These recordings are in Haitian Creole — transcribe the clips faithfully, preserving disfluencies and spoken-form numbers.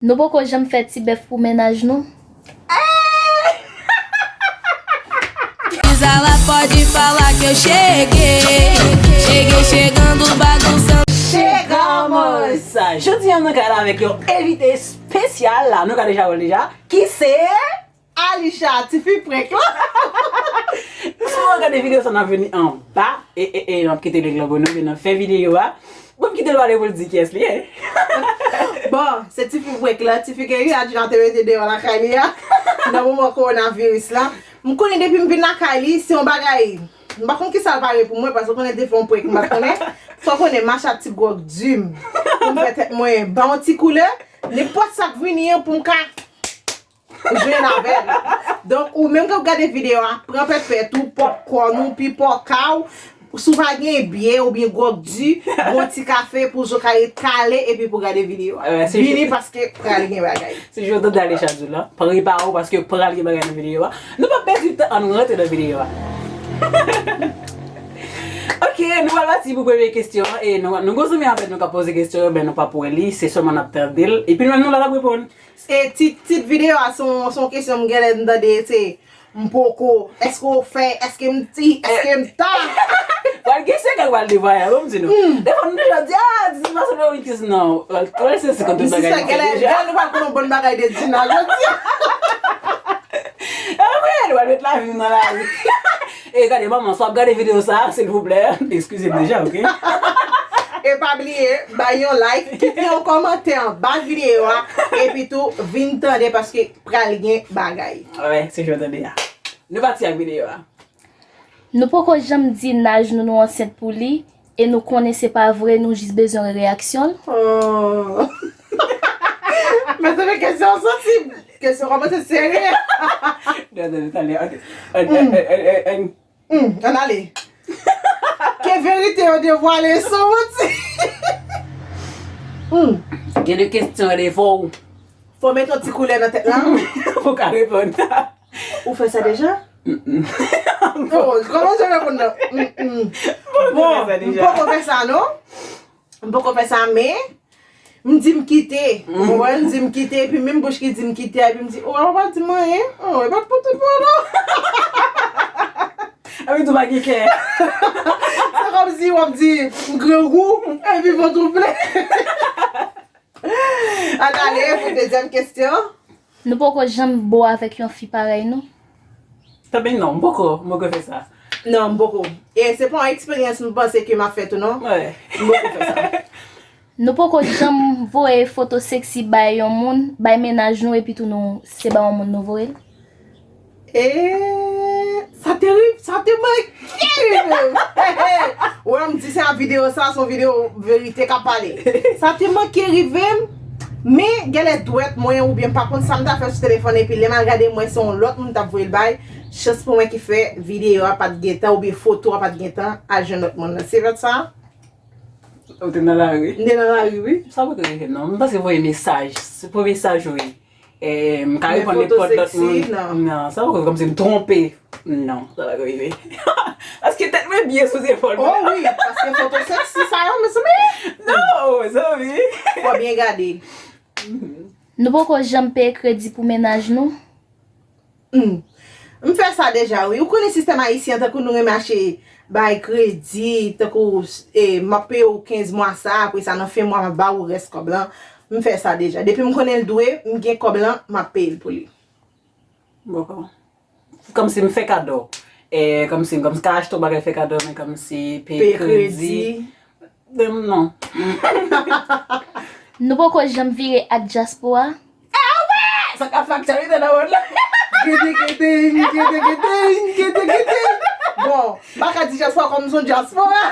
Nou poko janm fè ti bèf pou mennaj nou? Isa, ela pode falar que eu cheguei. Cheguei chegando, bagunçando. Chegamos! Jodi a nou kay la avèk yon envite espesyal la, nou ka deja wè l deja, ki se Alisha, tifi prank la. Si w gade videyo sa, n ap vini anba e, e, e n ap kite link lan pou nou, epi n ap fè videyo a. Bon, m kite l pale pou l di kiyès li ye. Bon, se tifi prank la, tifi ke Riadjina te mete deyò lakay li a nan moman kowonaviris la. M konnen depi m vin lakay li, se yon bagay. M pa konn kisa l pare pou mwen, paske konnen te fè yon prank, m pa konnen. Fò konnen mache ak ti gwòg di m pou m fè tèt mwen ba yon ti koulè. Nenpòt sa k vini an pou m ka jwenn avè l. Donk, ou menm k ap gade videyo a, pran pèpèt ou, pòpkòn ou, pipòka w, si w pa gen byè oubyen gwòg di, gon ti kafe pou zo ka ret kale epi pou gade videyo a. Vini paske pral gen bagay. Si je tande ale chak jou la, prepare w paske pral gen bagay nan videyo a. Nou p ap pèdi tan, ann rantre nan videyo a. Ok, nou pral pati pou premye kesyon an. E nou, nou gon zanmi avèk nou k ap poze kesyon yo, men nou p ap wè li, se sèlman n ap tande l. Epi nou menm nou la n ap reponn. E tit, tit videyo a se yon, se yon kesyon m genlè m tande se m poko, èske w fè, èske m ti, èske m ta. Pral gen sèkè k pral devwaye, bon m di nou. Defwa nou deja di, ah, di se pa sèlman yon kesyon non. Pral se se kont bagay nou fè deja. Genlè nou pral konn yon bon bagay de Djina jodi a. Apre, nou pral met lavi m nan lari. E gade, manman, si w ap gade videyo sa a, silvouplè, eskize m deja, ok? E pa bliye, bay yon like, kite yon kòmantè anba videyo a, epi tou, vin tande paske pral gen bagay. Wi, se jan w tande a. Nou pati ak videyo a. Nou poko janm di Naj nou nou ansent pou li, e nou konnen se pa vre, nou jis bezwen reyaksyon l. Oh. Mezanmi, kesyon an santi. Kesyon kòmanse serye. Non, non, talè, ok. Ann, ann, ann, ann, ann. Hmm, ann ale. Ke verite yo devwale san manti. Hmm. Gen de kesyon, de fo. Fò w mete yon ti koulè nan tèt la. Pou w ka reponn. Ou fè sa deja? Oh, kòman w reponn nan? Mm, mm. Bon, m poko fè sa non. M poko fè sa, men m di m kite. Ou konprann? M di m kite, epi menm bouch ki di m kite a, epi m di, oh, ou pa di m anyen. Oh, e pa t pou tout bon non. Epi tou pa gen kè. Se kòmsi w ap di, m grangou, epi vant ou plen. Ann ale pou dezyèm kesyon. Nou poko janm bo avèk yon fi parèy nou? Tanben non, m poko, m poko fè sa. Non, m poko. E se pa yon eksperyans m panse ke m ap fè tou non. M poko fè sa. Nou poko janm voye foto seksi bay yon moun, bay mennaj nou epi tou nou se ba yon moun nou voye l? E sa te rive, sa te manke rive m. Ou wè m di se a videyo sa, se yon videyo verite k ap pale. Sa te manke rive m, men genlè dwèt mwen oubyen m pa konn sa m ta fè sou telefòn epi lè m al gade m wè se yon lòt moun m t ap voye l bay. Chans pou mwen ki fè videyo a pa t gentan oubyen foto a pa t gentan al jwenn lòt moun nan. Se lòt sa? Ou te nan lari? M te nan lari, wi. Sa poko rive m non. M panse voye mesaj. Se premye mesaj ou ye. Eh, m ka reponn nenpòt lòt moun. Non, sa poko rive kòmsi m twonpe. Non, sa poko rive. Paske tèt mwen byen sou zepòl mwen. Oh wi, paske foto seksi sa yo, mezanmi. Non, mezanmi. Fò byen gade. Nou poko janm peye kredi pou mennaj nou? Hmm. M fè sa deja wi. Ou konnen sistèm ayisyen an, tankou nou renmen achte bay kredi, tankou eh, m ap peye w kenz mwa sa, apre sa nan fen mwa m ap ba ou rès kòb lan. M fè sa deja. Depi m konnen l dwe, m gen kòb lan, m ap peye l pou li. Bòkò. Kòmsi m fè kado. Eh, kòmsi m kòmsi ka achte yon bagay fè kado, men kòmsi peye kredi. Dem non. Nou poko janm vire ak dyaspora. Sa ka faktirite nan mond la. Gede gede, gede gede, gede gede. Bon, m pa ka di dyaspora kòm m se yon dyaspora.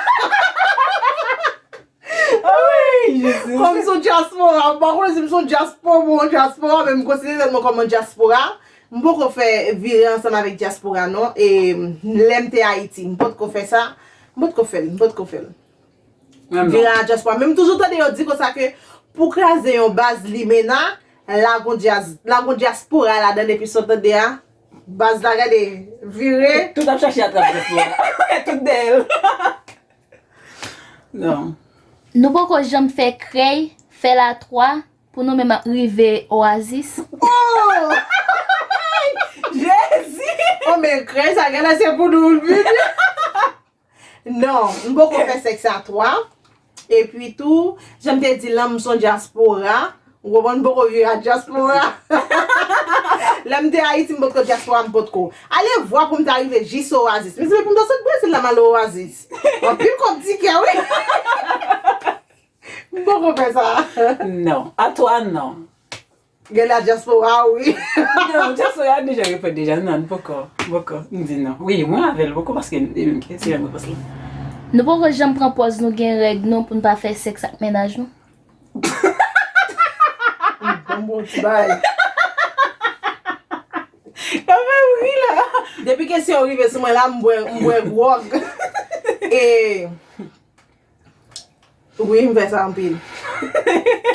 Ay, Jezi. Kòm m se yon dyaspora, m pa konnen si m se yon dyaspora ou yon dyaspora, men m konsidere tèt mwen kòm yon dyaspora. M poko fè vire ansanm avèk dyaspora non. E lè m te Ayiti, m potko fè sa. M potko fè l, m potko fè l. Vire a dyaspora. Men m toujou tande yo di konsa ke pou kraze yon baz limena, la gon dyas, la gon dyaspora ladan l epi sa w tande a, baz la gade, vire. Tout ap chache atrap dyaspora. Tout dèyè l. Non. Nou poko janm fè krèy, fè latwa, Pou nou menm ap rive Oasis. Oh! Jezi! Oh, men krèy sa, genlè se pou nou l vini. Non, m poko fè sèks a twa. Epi tou, jan m te di l lan, m se yon dyaspora. Ou konprann, m poko viv a dyaspora. Lè m te Ayiti, m potko dyaspora, m potko. Ale vwa pou m ta rive jis Oasis. Mezanmi, pou m ta sot Brezil la, m al Oasis. Anpil kòb tikè, wi. M poko fè sa. Non. A twa, non. Genlè dyaspora, wi. Non, dyaspora deja reponn deja. Non, poko. Poko. M di non. Wi, mwen avè l poko paske li menm ki se yon repons la. Nou poko janm pran pòz nou gen règ nou pou n pa fè sèks ak mennaj nou. Bon, bon, ti bay. Sa fè m ri la. Depi kesyon yo rive sou mwen la, m bwè, m bwè gwòg. E. Wi, m fè sa anpil.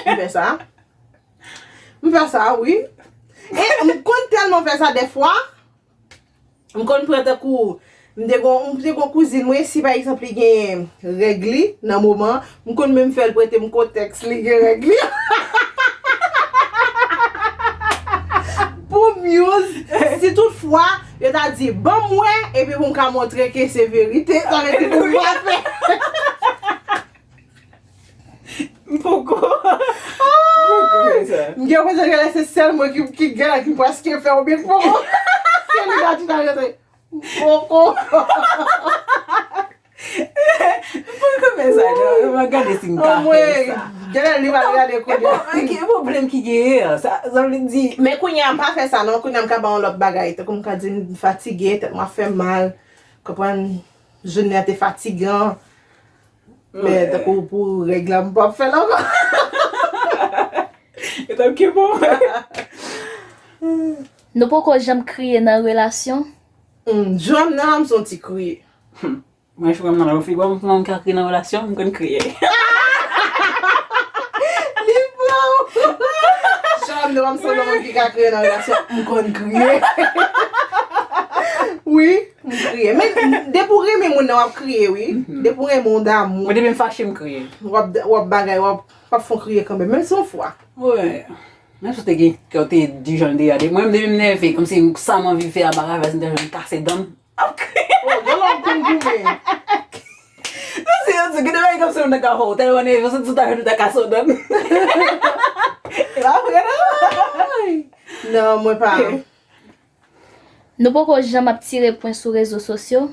M fè sa. M fè sa, wi. E m konn tèlman fè sa dèfwa. M konn pran tankou, m te gon, m te gon kouzin mwen, si pa egzanp li gen règ li nan moman, m konn menm fè l prete m kotèks li gen règ li. Pou m use, si toutfwa, yo ta di, ban m wè, epi pou m ka montre ke se verite, sa vle di pou m pa fè. M poko. M poko fè sa. M gen enpresyon genlè se sèl mwen ki, ki genlè ki prèske fè oubyen k poko. Se li la ki ta rete. M poko. M poko fè sa, non. M ap gade si m ka fè sa. Genlè li pral gade kounye a. Ki pwoblèm ki genyen an? Sa, sa vle di. Men kounye a m pa fè sa, non. Kounye a m ka ba yon lòt bagay. Tankou m ka di m fatige, tèt mwen ap fè m mal. Konprann? Jounen an te fatigan. Men tankou pou règ la, m p ap fè l ankò. E tank bon. Nou poko janm kriye nan relasyon. Hmm, Joanne nan, m santi kriye. Mwen chwa m nan la fi bon, m ka kriye nan relasyon, m konn kriye. Li pran. Joanne nan, m santi moun ki ka kriye nan relasyon, m konn kriye. Wi. M kriye. Men depi w renmen moun nan, w ap kriye, wi. Depi w renmen yon damou. Mwen depi m fache, m kriye. W ap, w ap bagay, w ap, w ap fè w kriye kanmenm. Menm si yon fwa. Wi. Menm si w te gen kè w te di jan l te ye a. Mwen menm depi m nève, kòmsi sa m anvi fè a pa ka fè, si m ta jwenn kase dan m, m ap kriye. Oh, gen lè w konn goumen. Non, serye, gen de bagay kòmsi w ta ka fè w tèlman nève, w santi w ta jwenn ou ta kase w dan. E pa vre, non? Non, mwen pa. Nou poko janm ap tire pwen sou rezo sosyo.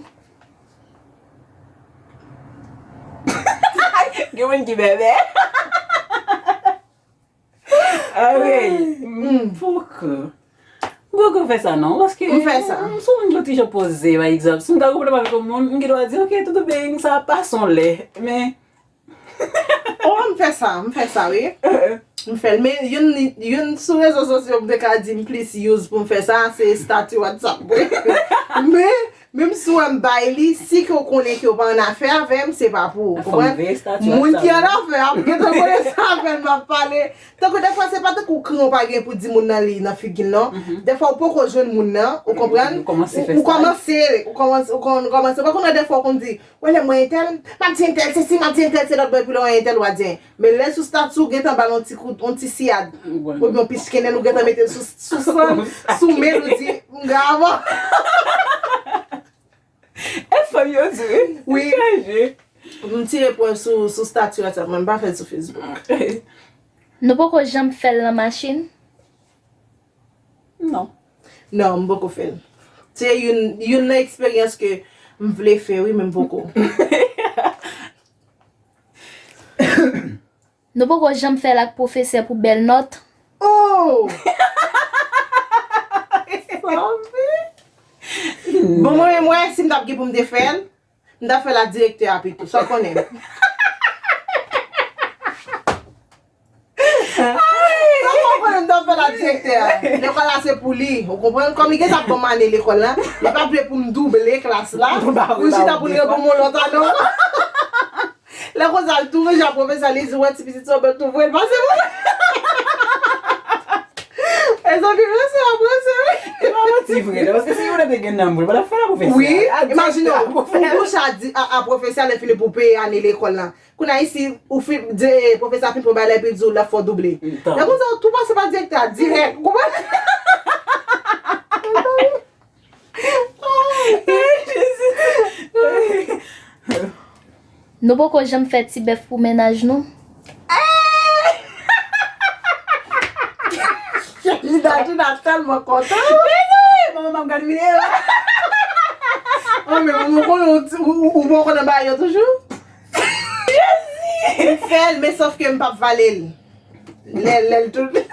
Gen moun ki bèbè. Arey, m poko. M poko fè sa non, paske m se yon moun ki toujou poze, pa egzanp. Si m ta gen pwoblèm avèk yon moun, m gen dwa di, ok, tout byen, sa ap pase yon lè. Men, Oh, m fè sa, m fè sa, wi. M fè l. Men youn, youn sou rezo sosyo m te ka di m plis use pou m fè sa, se estati WhatsApp mwen. Men, menm si w wè m bay li, si ke w konnen ke w pa annafè avè m, se pa pou ou. Ou konprann? Moun ki annafè a, m gentan konnen sa avè l m ap pale. Tankou dèfwa, se pa tankou kran w pa gen pou di moun nan li nan figi l, non. Dèfwa, ou poko jwenn moun nan, ou konprann? Ou kòmanse, ou kòmanse, ou kòmanse, ou kòmanse. Ou pa konnen dèfwa, ou konn di, Wè lè mwen entèl, m ap di entèl se si, m ap di entèl se lòt bò, epi lè w entèl w a di. Men lè sou stati w gentan ba l yon ti kout, yon ti siyad. Oubyen yon pichkennen ou gentan mete l sou, sou san, sou men l ou di, m gavan. E fanm yo di wi. Wi. Chaje. M tire pwen sou, sou stati WhatsApp mwen, m pa fè l sou Facebook. Nou poko janm fè l nan machin? Non. Non, m poko fè l. Se youn, youn nan eksperyans ke m vle fè wi, men m poko. Nou poko janm fè l ak pwofesè pou bèl nòt? Oh! Bon, mwen menm, wè, si m t ap gen pou m te fè l, m t ap fè l ak direktè a pito. Sa w konnen? Sa w konnen m t ap fè l ak direktè a? Lekòl la se pou li. Ou konprann? Kòm li gentan ap ban m ane lekòl la, li p ap vle pou m double klas la. Pou chita pou l reponn m yon lòt ane ankò. Lè konsa, l tou ranje a pwofesè, li di, wè, ti pitit sa w bèl tou vre, l pase pou mwen. Mezanmi, mesye a prese, wi. E pa manti vre, non, paske si youn te gen nanm vre, pa t ap fè l a pwofesè. Wi, imajine w, ou kouche a di, a, a pwofesè, lè fini pou peye ane lekòl la. Kounye a isi, ou fin, di, pwofesè a fin pran bagay la, epi l di w l ap fè w double. Lè konsa, ou tou pase pa direktè a dirèk, ou konprann? Nou poko janm fè ti bèf pou mennaj nou? Lidadjina tèlman kontan. Mezanmi, manman m ap gade videyo. Oh, men ou konnen ou, ou, ou poko nan bagay yo toujou? Jezi! M fè l, men sòf ke m p ap vale l. Lè, lè l tou. Lè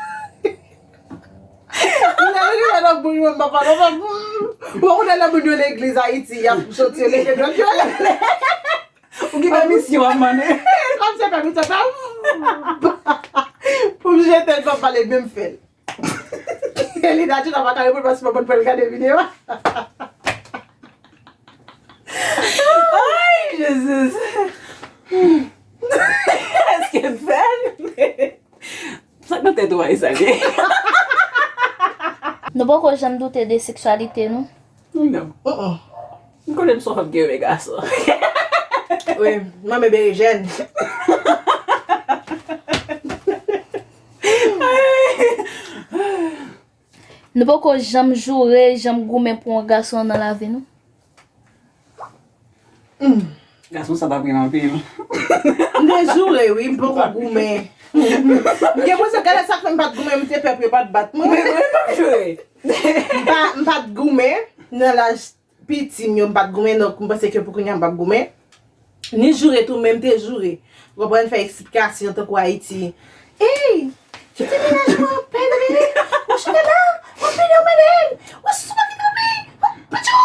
l rive nan bouch mwen, m p ap vale l. Ou konnen nan moun yo legliz Ayiti, y ap soti yo leve dwèt yo. Ou gen pèmisyon ap mande. Kòm se pèmisyon, sa. Pou m jete l, m p ap vale l, men m fè l. Lidadjina pa ka reponn paske m pa konn pou l gade videyo a. Ay, Jezi. Èske m fè l? Sa k nan tèt ou a, Isaac? Nou poko janm doute de seksyalite nou? Non. M konnen m sou fanm ki renmen gason. Wi, m renmen berejèn. Nou poko janm joure, janm goumen pou yon gason nan lavi nou? Hmm. Gason sa t ap ri m anpil. M te joure, wi, m poko goumen. M gen enpresyon, gade sa k fè m pa t goumen, m te pè pou yo pa t bat mwen. Men mwen, m p ap joure. M pa, m pa t goumen nan laj piti m yo, m pa t goumen, donk m panse ke pou kounye a m p ap goumen. Ni joure tou, men m te joure. Ou konprann, fè eksplikasyon tankou Ayiti. Ey! Kite mennaj mwen anpè, tande? Ou chita la, w ap pede, w ap pede. Ou sou pa kite anpè. Patchou!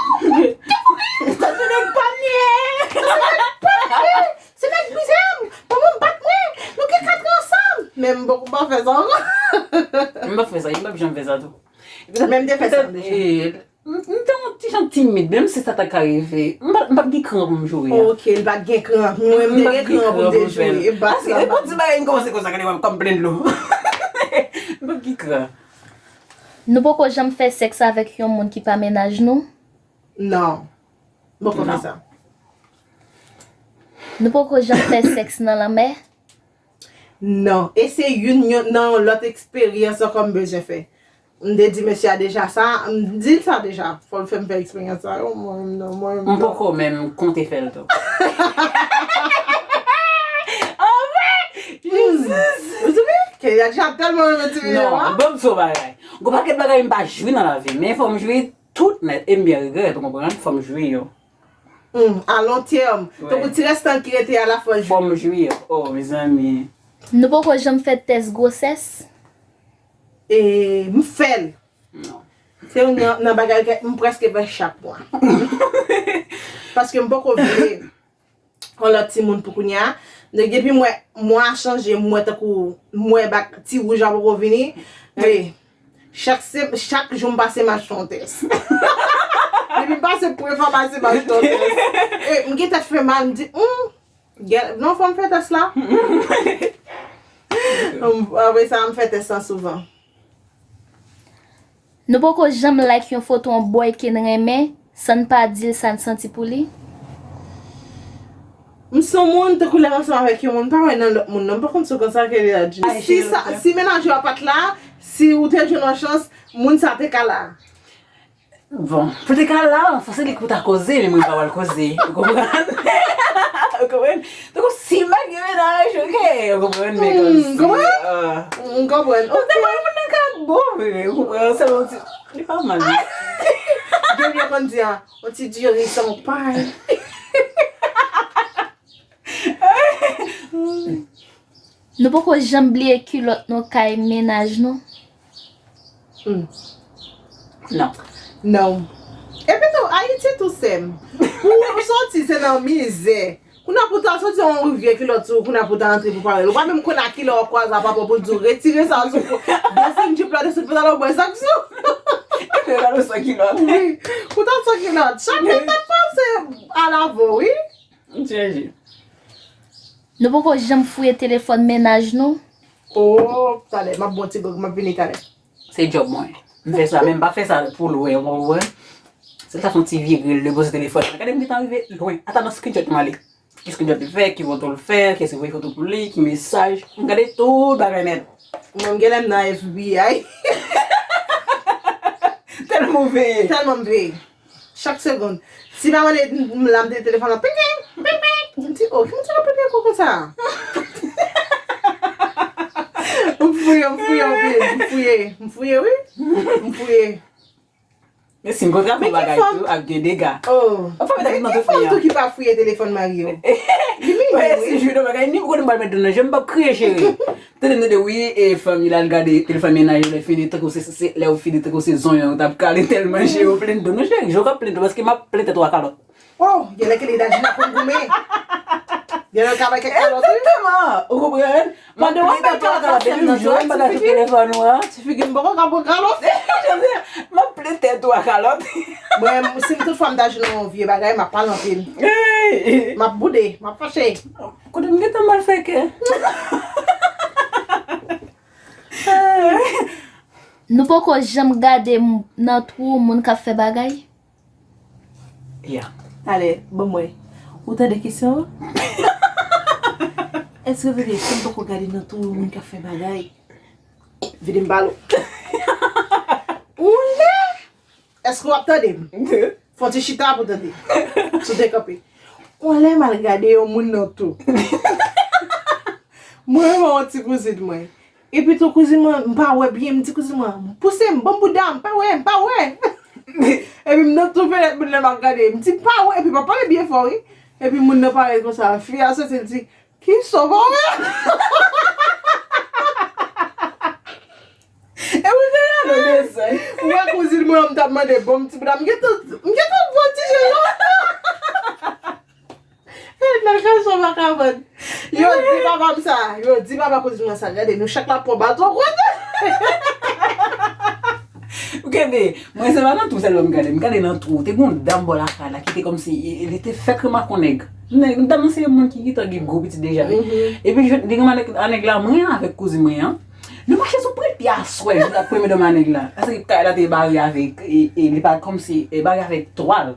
Dekouvri! Sa se nèg pa m ye! Sa se nèg pa m ye! Se nèg brize m! Manman m bat mwen! Nou gen kat an ansanm! Men m poko pa fè sa ankò. M p ap fè sa, m p ap janm fè sa tou. Men m te fè sa deja. M, m te yon ti jan timid, menm si sa ta ka rive. M pa, m p ap gen kran pou m joure a. Ok, li pa t gen kran. Mwen, m te gen kran pou m te joure. E bas la. Paske, e pou ti bagay m kòmanse konsa, gade wè m kòm plen dlo. M p ap gen kran. Nou poko janm fè sèks avèk yon moun ki pa mennaj nou? Non. M poko fè sa. Nou poko janm fè sèks nan lanmè? Non. E se youn, youn nan yon lòt eksperyans ankò m bezwen fè. M te di mesye a deja sa, m di l sa deja. Fò l fè m fè eksperyans sa yo, mwen menm non, mwen menm non. M poko menm konte fè l tou. Anmwey! Jezi! Ou di wi? Kenya deja tèlman renmen ti videyo a. Non, ban m di w yon bagay. Gon pakèt bagay m pa jwi nan lavi m, men fò m jwi tout nèt, e m byen regrèt, ou konprann? Fò m jwi yo. Hmm, a lon tèm. Tankou ti rès tan ki rete a la fò l jwi. Fò m jwi yo. Oh, mezanmi. Nou poko janm fè tès gwosès? E, m fè l. Non. Se youn nan, nan bagay ke m prèske fè chak mwa. Paske m poko vle yon lòt timoun pou kounye a. Donk, depi m wè mwa a chanje, m wè tankou, m wè bak ti wouj la poko vini. Wi. Chak se, chak jou m pase m achte yon tès. Depi m pase premye fwa m pase m achte yon tès. E, m gen tèt fè mal, m di, hmm, non, fò m fè tès la. Apre sa, m fè tès la souvan. Nou poko janm like yon foto yon bòy ke n renmen san n pa di l sa n santi pou li? M se yon moun, tankou lè m ansanm avèk yon moun, m pa wè nan lòt moun non, m pa konn si w konn sa ke li la di. Si sa, si mennaj ou a pa t la, si ou te jwenn yon chans, moun sa te ka la. Bon, pou te ka la, fò se li ki pou ta koze, men mwen pa pral koze. Ou konprann? Ou konprann? Tankou si m pa gen mennaj, ok, ou konprann, men kòmsi, ah. M konprann. Ou te wè moun nan ka bon vre, ou konprann, se yon ti, li pa mal non. Gen moun yo konn di, ah, yon ti diri san pay. Nou poko janm bliye kilòt nou kay mennaj nou? Hmm. Non. Non. Epi tou, Ayiti tou sèm. Pou w soti, se nan mizè. Kounye a pou w ta soti yon vye kilòt sou ou, kounye a pou w ta antre pou pale l. Ou pa menm konn a kilè w ap kwaze a papa w pou l di w retire sa sou kou. Desann jip la, desann pantalon, bwè sa k sou. Epi w gade w san kilòt. Wi. Pou w ta san kilòt. Chak moun t ap panse a lavi w, wi. M chanje. Nou poko janm fouye telefòn mennaj nou? Oh, talè, m ap bon ti gòg, m ap vini talè. Se djòb mwen. M fè sa, men m pa fè sa pou lwen, ou konprann? Se ta fè yon ti vire, l depoze telefòn. Gade m gentan rive lwen. Ata nan screenshot m ale. Kiyès ki dwèt li fè, ki foto l fè, kiyès ki voye foto pou li, ki mesaj. M gade tout bagay nèt. Mwen, m genlè m nan F B I. Tèlman m veye. Tèlman m veye. Chak segonn. Si m ap mande m la, m te telefòn nan, ping, ping, ping, ping. M di, "Oh, ki moun sa k ap ping, ping konsa?" M fouye, m fouye anpil. M fouye, m fouye, wi. M fouye. Men si m kontre ak yon bagay tou, ap gen dega. Oh. Ap fè m nan tout fanm tou ki pa fouye telefòn mari yo. Li mini, wi. Si m jwenn yon bagay, ni m konnen m pral met dlo nan je m, m p ap kriye, cheri. Tande, tande, wi, e fanmi la, l gade telefòn mennaj yo, lè fini, tankou se, se, lè yo fini, tankou se zonyon, yo t ap kale tèlman je yo plen dlo. Non, cheri, je w ka plen dlo, paske m ap plen tèt ou a kalòt. Oh, genlè ke li daji nan konn goumen. Genlè ka bay kèk kalòt, wi. Egzakteman, ou konprann? Pandan w ap bay kalòt la, depi m jwenn bagay sou telefòn ou a. Ti figi m poko ka pran kalòt. M ap plen tèt ou a kalòt. Mwen, si m tout fwa m ta jwenn yon vye bagay, m ap pale anpil. M ap boude, m ap fache. Kote m gentan mal fè kè. Nou poko janm gade m- nan twou moun k ap fè bagay? Yeah. Talè, ban m wè. Ou tande kesyon an? Èske w tande si m poko gade nan twou moun k ap fè bagay? Vide m bal ou. Ou lè? Èske w ap tande m? Fò ti chita pou tande. Sou te kanpe. Ou lè m al gade yon moun nan twou. Mwen renmen yon ti kouzin mwen. Epi tou kouzin mwen, m pa wè byen, m di kouzin mwen, pouse m, ban m bouda, m pa wè, m pa wè. Epi m nan twou fenèt moun nan m ap gade, m di m pa wè, epi m ap pale byen fò wi. Epi moun nan parèt konsa, fi a soti l di, kisa w pa wè? E ou te la nou desann. Ou wè kouzin mwen an m t ap mande bon m ti bouda, m gentan, m gentan vòtije yo. Nan gason vagabon. Yo di papa m sa. Yo di papa kouzin mwen sa. Gade, nou chak la pran baton kote. Ou kenbe, mwen se pa nan twou sèlman m gade, m gade nan twou. Te gen yon dam bò lakay la ki te kòmsi, li te fèk remake yon nèg. Nèg, dam nan se yon moun ki gentan gen gwo pitit deja wi. Epi li gen yon nèg, a nèg la mwen avèk kouzin mwen an. Nou mache sou pwen pye aswè, jou la premye dòmi a nèg la. Paske kay la te bare avèk, e, e, li pa kòmsi, e, bare avèk twal.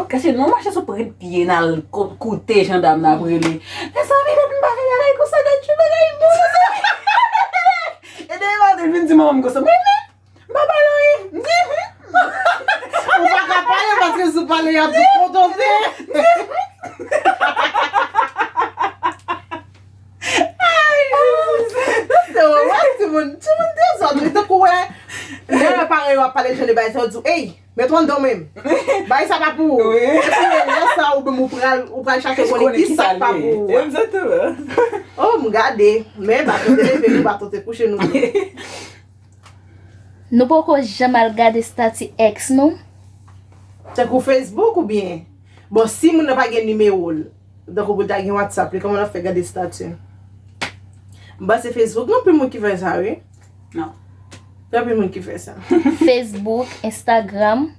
Kase nou mache sou pwen pye n al koute jan dam nan ap rele. Mezanmi depi m pa fè bagay konsa gad jan bagay bon mezanmi. E demen maten l vin di manman m konsa, mwen menm m pa pale anyen. M di ou pa ka pale paske si w pale y ap di kote w te. Se wè timoun, timoun dezòd wi tankou wè lè paran yo ap pale jan de bagay sa yo di w ey. Met w anndan w menm. Bagay sa pa pou ou. Epi lè sa ou menm ou pral ou pral chache konnen kisa k pa pou ou. Egzakteman. Oh m gade. Men baton te leve nou, baton te kouche nou tou. Nou poko janm al gade stati ex nou? Tankou Facebook oubyen? Bon si moun nan pa gen nimewo l. Tankou pou l ta gen WhatsApp li, kòman l ap fè gade stati? M panse Facebook gen anpil moun ki fè sa wi. Non. Gen anpil moun ki fè sa. Facebook, Instagram.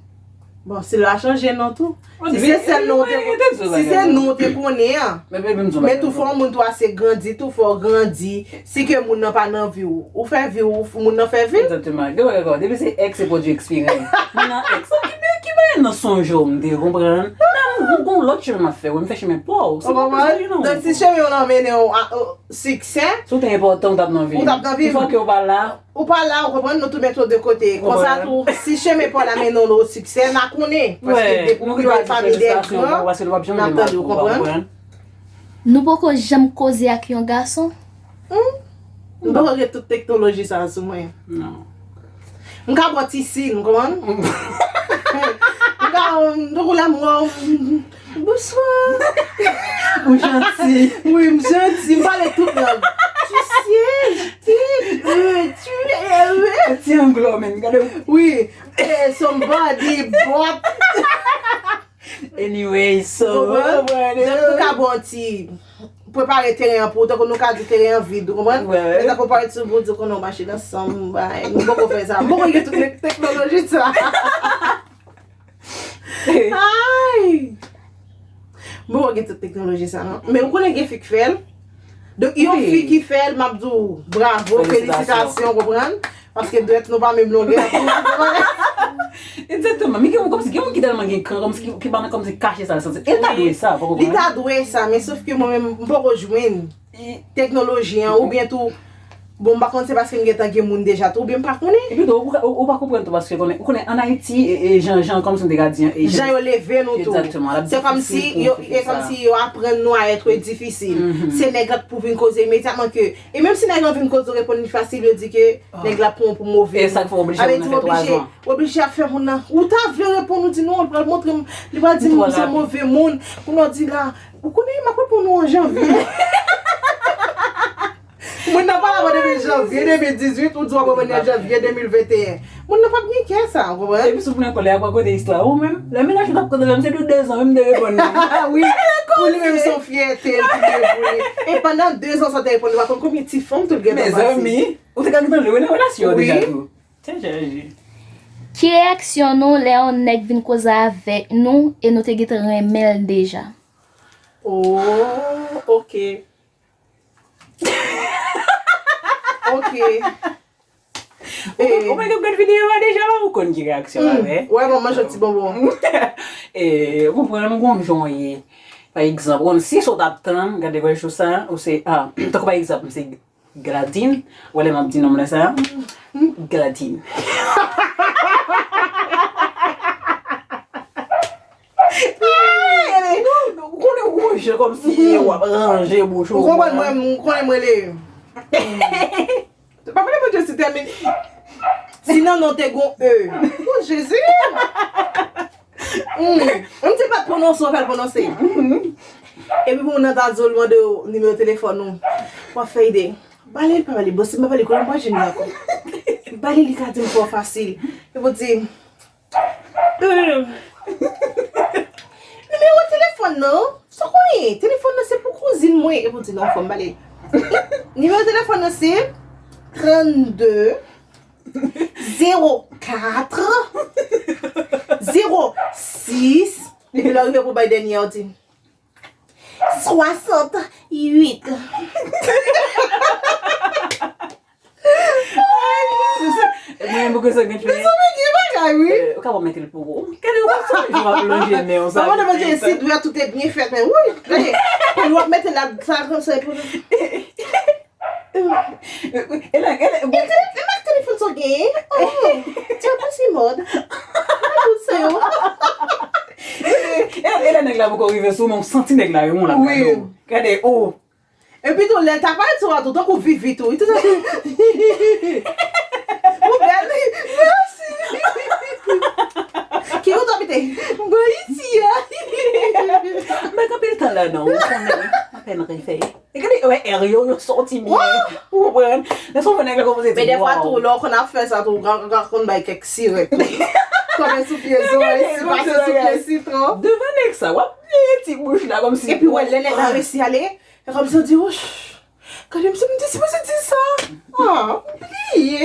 Bon, si l a chanje non tou. Si se sèl non te si se non te konnen an. Men tou fò moun tou ase grandi, tou fò grandi. Si ke moun nan pa nan vi w, ou fè vi w, moun nan fè vi l. Egzakteman. Gen bagay kòman, depi se ex se pwodui eksperyans. Moun nan ex. Ki bagay nan sonje w m te konprann. Nan m gon lòt chemen m ap fè, m fè chemen pa w. Ou konprann? Donk si chemen w nan mennen w a siksè. Si w te enpòtan w t ap nan vi m. Ou t ap nan vi m. Fò ke w pa la. Ou pa la, ou konprann, nou tou met yo de kote. Konsa tou, si chemen pa w la mennen w nan siksè, n a konnen. Paske depi w rive fanmi dè gran, n ap tande, ou konprann. Nou poko janm koze ak yon gason? M poko gen tout teknoloji sa sou mwen. M ka bò ti sin, ou konprann? M ka, tankou lè m wè w, bonswa. Ou janti. Wi, m janti, m pale tout lang. Tu sais, je t'aime, euh, tu es, euh. Ti anglo, men, gade. Wi, eh, somebody bought. Anyway, so. Ou konprann? Donk, nou ka bò ti prepare teren an pou ou, tankou nou ka di teren an vid, ou konprann? Men tankou parèt sou bout, ou konnen w mache nan san m, bay, nou poko fè sa. M poko gen tout teknoloji sa. Ay! M poko gen tout teknoloji sa, non. Men ou konnen gen fi k fè l. Donk, yon fi ki fè l, m ap di w bravo, felisitasyon, ou konprann? Paske dwèt nou pa menm longè. Egzakteman. Men gen moun kòmsi, gen moun ki tèlman gen kran, kòmsi ki, ki pa nan kòmsi kache sa l santi. E l ta dwe sa, poko konnen. Li ta dwe sa, men sòf ke mwen menm, m poko jwenn teknoloji an, oubyen tou, bon, m pa konn se paske m gentan gen moun deja tou, oubyen m pa konnen. Epi tou, ou, ou, ou pa konprann tou, paske konnen, ou konnen ann Ayiti, e, e jan, jan, kòmsi m te ka di an, e jan yo leve nou tou. Egzakteman, l ap difisil pou w fè sa. Se kòmsi yo, e kòmsi yo aprann nou a être difisil. Se nèg la k pou vin koze imedyatman ke, e menm si nèg la vin koze w reponn li fasil, yo di ke nèg la pran w pou move moun. E sa k fè w oblije rete twa zan. Ou oblije ap fè moun nan. Ou ta vle reponn, ou di non, li pral montre m, li pral di m se move moun. Kounye a w di la, ou konnen m ap reponn ou an janvye. Moun nan pa la depi janvye de mil dizuit, ou di w ap reponn li an janvye de mil venteyen. Moun nan p ap gen kè sa, ou konprann? Epi si w pran kòlè a, pral kote istwa ou menm. Lè mennaj ou t ap kote l, se tou de zan menm de reponn li. Wi, pou li menm se yon fyète, l te gen pou li. E pandan de zan sa w te reponn li, w pa konn konbyen ti fanm tou l gentan pase. Mezanmi, ou te ka gentan nan relasyon an deja tou. Tè chaje. Ki reyaksyon nou lè yon nèg vin koze avèk nou e nou te gentan renmen l deja? Oh, ok. Ok. Ou mèt ap gad videyo a deja la, ou konn ki reyaksyon l ap fè. Wè, manman jodi bonbon. E, ou konprann, m gon jan w ye. Pa egzanp, ou konn si sa w t ap tann, gade wè jou sa, ou se, ah, tankou pa egzanp, m se Gladine, ou wè lè m ap di non m nan sa, Gladine. Ou konnen ou gon jan kòmsi w ap ranje bouch ou. Ou konprann mwen, ou konnen mwen le. Pa vle mwen jesi tèmine. Si nan non te gon E. Oh, Jezi! Mm. M di pa t pwononse, w fè l pwononse. Epi pou moun nan ta di w, l mande w nimewo telefòn ou. W ap fè ide. Ba li, li pa ba li. Bon, si m pa ba li, kote m pral jwenn li ankò? Ba li, li ka di m twò fasil. Epi w di, Nimewo telefòn nan, sa w konnen? Telefòn nan se pou kouzin mwen. Epi w di non, fò m ba li. Nimewo telefòn nan se trannde, zewo kat, zewo sis. Epi lè w rive pou bay dènye a, w di swasanntuit. Mwen menm pou koze gen fè. Mezanmi, gen bagay wi. Ou ka pa mete l pou ou. Gade ou pa sonje w ap lonje men w sa. Mwen mande manje si dwe a tout te byen fèt men wi. Gade. Pou w ap mete la sa konsa pou nou. E la, e la, bon. E te, e mak telefòn sa w genyen? Oh, ti ap pase mòd. Tout sa yo. E la, e la nèg la poko rive sou men w santi nèg la renmen w l ap gade w. Gade, oh. Epi tou, lè l ta parèt sou a tou, tankou vivi tou. Li tou tankou. Ou bèl, wi. Mèsi. Ki kote w abite? Bò isi a. M pa gen anpil tan la non, ou konnen. Apèn refè. E gade, wè, èryo yo sòti byen. Ou konprann? Lè sa w wè nèg la kòmanse di, men dèfwa tou, lè w konn ap fè sa tou, w ka, w ka konn bay kèk sirèt tou. Tonbe sou pye zòrèy, si pase sou pye sitwon. Devan nèg sa, w ap bliye ti bouch la kòmsi. Epi wè, lè nèg la resi ale, e kòmsi w di, wouch, gade m, m te sipoze di sa. Ah, m bliye.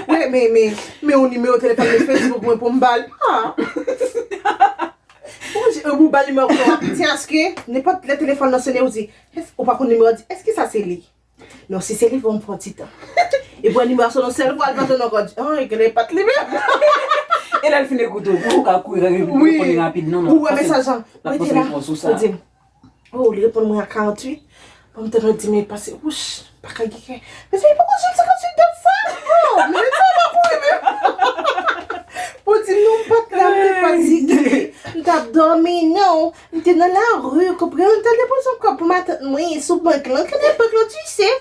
Wi, men, men, men yon nimewo telefòn, men Facebook mwen pou m ba l. Ah. Ou di, ou ba l nimewo w ap di, èske nenpòt lè telefòn nan sone, ou di, èske, ou pa konn nimewo a, di, èske sa se li? Non, si se li, fò m pran ti tan. Epi w wè nimewo a sone yon sèl fwa, li pa sone ankò, di, ah, genlè e pa t li menm. E lè l fin ekoute w, pou ou ka kouri, pou ou reponn li rapid, non, non. Ou wè mesaj lan, mete la, ou di m, oh, li reponn mwen a karanntuit. Bon, m te dwe di, men pase, wouch, pa ka gen kè. Mezanmi, poko janm senkanntuit dat sa. Oh, men sa pa kouri menm. Pou di non, m pa t la, m te fatige. M t ap dòmi, non. M te nan lari, konprann? M t al depoze yon kòb pou matant mwen sou bank lan. Kite bank lan, tu sais.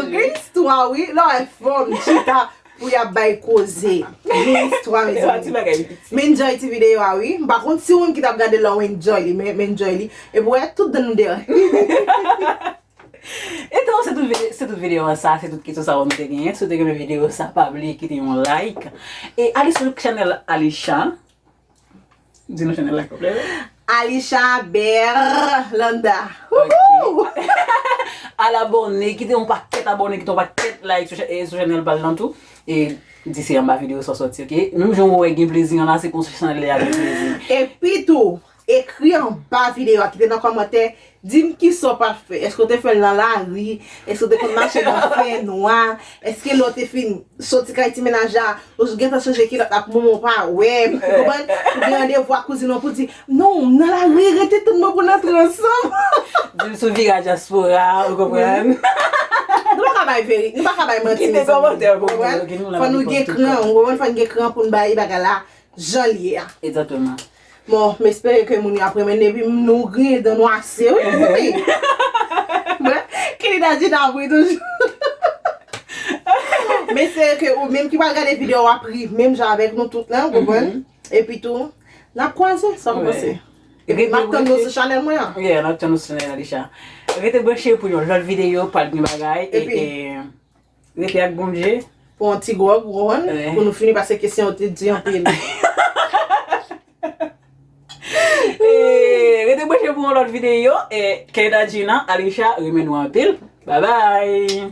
Gen istwa, wi. Lè w wè fanm chita pou y ap bay koze. Gen istwa, mezanmi. M enjoy ti videyo a, wi. M pa konn si ou menm ki t ap gade l la, ou enjoy li, men m enjoy li. Epi w wè, tout dan nou deyò. Etan, se tout vide-, se tout videyo an sa, se tout kesyon sa yo m te genyen. Si w te renmen videyo sa, pa bliye kite yon like. E ale sou chanèl Alisha. Di non chanèl la konplè. Alisha Berlanda. Wouhou! Al abòne, kite yon pakèt abòne, kite yon pakèt like sou cha-, e sou chanèl pa l lan tou. E di se anba videyo sa w sòti, ok? Menm jan w wè gen plezi an la, se konsa chanèl la gen plezi. Epi tou, ekri anba videyo a, kite nan kòmantè, di m kisa w pa fè. Èske w te fè l nan lari? Èske w te konn mache nan fè nwa? Èske lè w te fin soti kay ti mennaj la, ou gentan chanje kilòt la pou moman w pa wè, ou konprann? Ou gen randevou ak kouzin ou pou di, non, m nan lari, rete tann mwen pou n antre ansanm. Di m sou viraj dyaspora, ou konprann? Nou pa ka bay veri-, nou pa ka bay manti, kite kòmantè pou nou, ok, nou la pou nou konprann. Fò nou gen kran, ou konprann? Fò n gen kran pou n bay bagay la jan l ye a. Egzakteman. Bon, m espere ke moun yo ap renmen depi nou griyen dan nou ase, wi, wi. Bon, Kenny Daddy nan ap ri toujou. M espere ke ou menm ki pral gade videyo a ap ri menm jan avèk nou tout la, ou konprann? Epi tou, n ap kwaze, sa w panse? Epi m ap tann nou sou chanèl mwen an. Yeah, n ap tann nou sou chanèl Alisha. Rete branche pou yon lòt videyo, pral gen bagay. Epi, e, rete ak Bondye. Pou yon ti gwòg, ou konprann? Pou nou fini, paske kesyon yo te di anpil. E, rete branche pou yon lòt videyo. E, Kenny Daddy nan, Alisha, renmen nou anpil. Bye bye.